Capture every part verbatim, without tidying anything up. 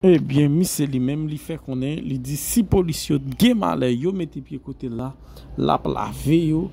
Ebyen, misye li menm, li fè konnen, li di si polis yo gen malè, yo mete pye kote l la, l ap lave yo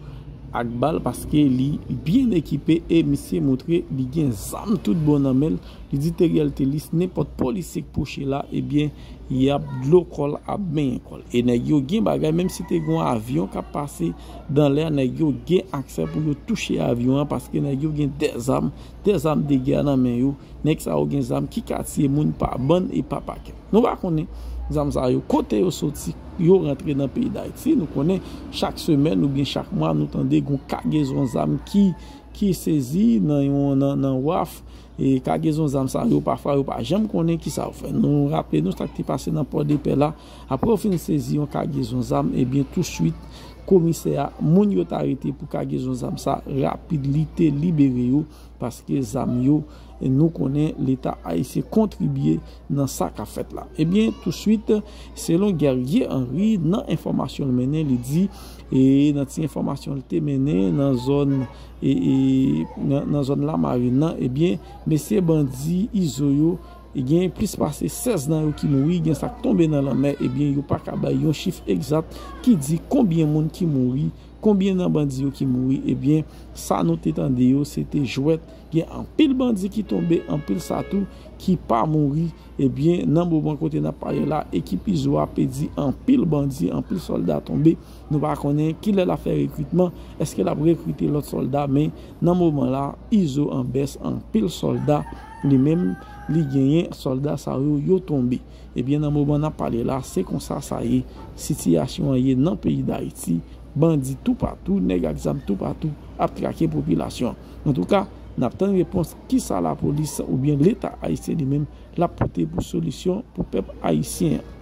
ak bal paske li byen ekipe e misye montre li gen zam tout bon nan men l. Li di Teriel Telis, nenpòt polisye k pwoche la, ebyen, y ap dlo kò l, ap benyen kò l. E nèg yo gen bagay, menm si te gen yon avyon k ap pase dan lè, nèg yo gen aksè pou yo touche avyon an paske nèg yo gen dèzam, dèzam de gè nan men yo. Nèg sa yo gen zam ki ka tiye moun pa bann e pa pakèt. Nou pa konnen zam sa yo kote yo soti, yo rantre nan peyi Dayiti. Nou konnen chak semèn oubyen chak mwa nou tande gon kagezon zam ki, ki sezi nan yon, nan, nan waf. E kagezon zam sa yo, pafwa yo pa janm konnen ki sa yo fè. Nou raple nou sa k te pase nan Pòdepè la. Apre yo fin sezi yon kagezon zam, ebyen touswit komisè a, moun yo t arete pou kagezon zam sa, rapid li te libere yo paske zam yo, nou konnen Leta ayisyen kontribye nan sa k ap fèt la. Ebyen, touswit, selon Guerrier Henry, nan enfòmasyon l mennen, li di, e nan ti enfòmasyon l te mennen nan zòn, e, e, nan, nan zòn Lamarin nan, ebyen, mesye bandi Izo yo, e gen plis pase sèz nan yo ki mouri, gen sa k tonbe nan lanmè, ebyen, yo pa ka bay yon chif egzat ki di konbyen moun ki mouri, konbyen nan bandi yo ki mouri, ebyen, sa nou te tande yo, se te jwèt. Gen anpil bandi ki tonbe, anpil sa tou ki pa mouri. Ebyen, nan moman kote n ap pale la, ekip Izo a pèdi anpil bandi, anpil sòlda tonbe. Nou pa konnen kilè l ap fè rekritman, èske l ap rekrite lòt sòlda, men nan moman la, Izo an bès, anpil sòlda, li menm, li genyen sòlda sa yo, yo tonbe. Ebyen, nan moman n ap pale la, se konsa sa ye, sitiyasyon an ye nan peyi Dayiti, bandi toupatou, nèg ak zam toupatou ap trake popilasyon an. Antouka, n ap tann repons kisa lapolis oubyen Leta ayisyen li menm l ap pote pou solisyon pou pèp ayisyen an.